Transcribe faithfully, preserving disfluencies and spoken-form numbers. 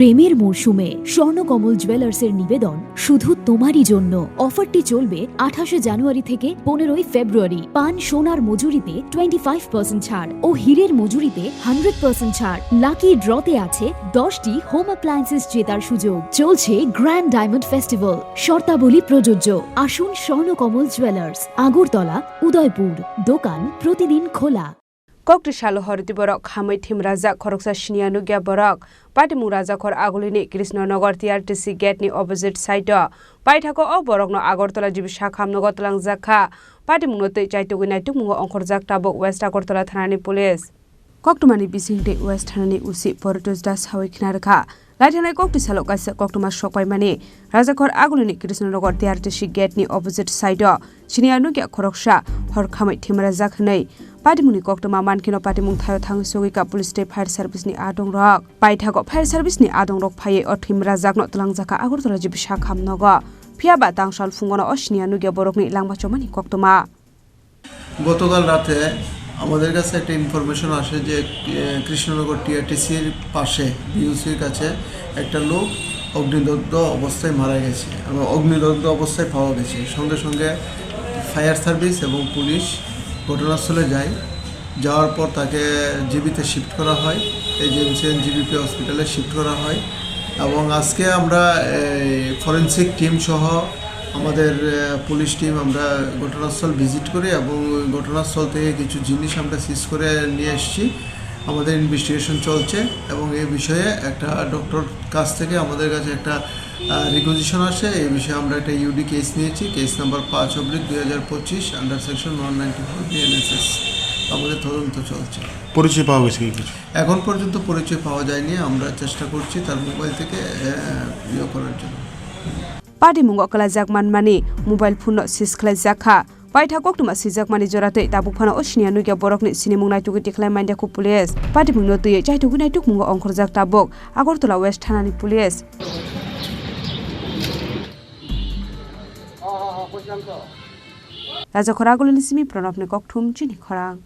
প্রেমের মরশুমে স্বর্ণকমল জুয়েলার্সের নিবেদন শুধু তোমারই জন্য। অফারটি চলবে আঠাশে জানুয়ারি থেকে পনেরোই ফেব্রুয়ারি। পান সোনার মজুরিতে টোয়েন্টি ফাইভ পার্সেন্ট ছাড় ও হীরের মজুরিতে হান্ড্রেড পার্সেন্ট ছাড়। লাকি ড্রতে আছে দশটি হোম অ্যাপ্লায়েন্সেস জেতার সুযোগ। চলছে গ্র্যান্ড ডায়মন্ড ফেস্টিভ্যাল, শর্তাবলী প্রযোজ্য। আসুন স্বর্ণকমল জুয়েলার্স, আগরতলা, উদয়পুর। দোকান প্রতিদিন খোলা। Kokti salo horti borok khamwi thim rajak khoroksa siniya nukya borok. Patimung Rajakhor agulini Krishnanagar T R T C gate ni opposite side o. Paithago o borokno Agartala G B sakham nogo twlangjak kha. Patimungno twi chaitugwi naitukmungo ongkhorjak tabuk West Agartala thanani police. Koktwmani bisingtwi West thanani O C Poritos Das sawi khna rwkha. Laithanai kokti salo kaisa koktwma sokpaimani Rajakhor agulini Krishnanagar T R T C gate ni opposite side o siniya nukya khoroksa hor khamwi thimrajak hwnwi patimungni koktwma mankhe no patimung thaio thangwi sogwi ka police tei fire service ni adongrok. Paithago fire service ni adongrok phaiwi o thimrajakno twlangjakha Agartala G B sakham nogo. Phiyaba tangsal phungono o siniya nukya borokni langma chomani koktwma. গতকাল রাতে আমাদের কাছে একটা ইনফরমেশন আসে যে, এ, কৃষ্ণনগর টিআরটিসির পাশে বিইউসির কাছে একটা লোক অগ্নিদগ্ধ অবস্থায় মারা গেছে এবং অগ্নিদগ্ধ অবস্থায় পাওয়া গেছে। সঙ্গে সঙ্গে ফায়ার সার্ভিস এবং পুলিশ ঘটনাস্থলে যায়। যাওয়ার পর তাকে জিবিতে শিফট করা হয়, এজিএমসি এন্ড জিবিপি হসপিটালে শিফট করা হয়। এবং আজকে আমরা এই ফরেনসিক টিম সহ আমাদের, আহ, পুলিশ টিম আমরা ঘটনাস্থল ভিজিট করি এবং ওই ঘটনাস্থল থেকে কিছু জিনিস আমরা সিজ করে নিয়ে এসেছি। আমাদের ইনভেস্টিগেশন চলছে এবং এই বিষয়ে একটা ডক্টর কাছ থেকে আমাদের কাছে একটা, আহ, রিকুইজিশন আসে। এই বিষয়ে আমরা একটা ইউডি কেস নিয়েছি, কেস নাম্বার পাঁচ অব্লিক দুই হাজার পঁচিশ, under section one ninety four BNSS. আমাদের তদন্ত চলছে। পরিচয় পাওয়া গেছে কি কিছু? এখন পর্যন্ত পরিচয় পাওয়া যায়নি, আমরা চেষ্টা করছি তার মোবাইল থেকে, আহ, ইয়ে করার জন্য। Patimungo kwlaijak manmani mobile phone no seize khlaijak kha. Paitha koktwma swijakmani jora tei tabuk phano o siniya nukya borokni sinimung naitugwi tikhlai manya khu police. Patimungno twiwi chaitugwi naitukmungo ongkhorjak tabuk Agartala West thanani police. Rajakhor agulini simi Pranabni kokthum chini khorang.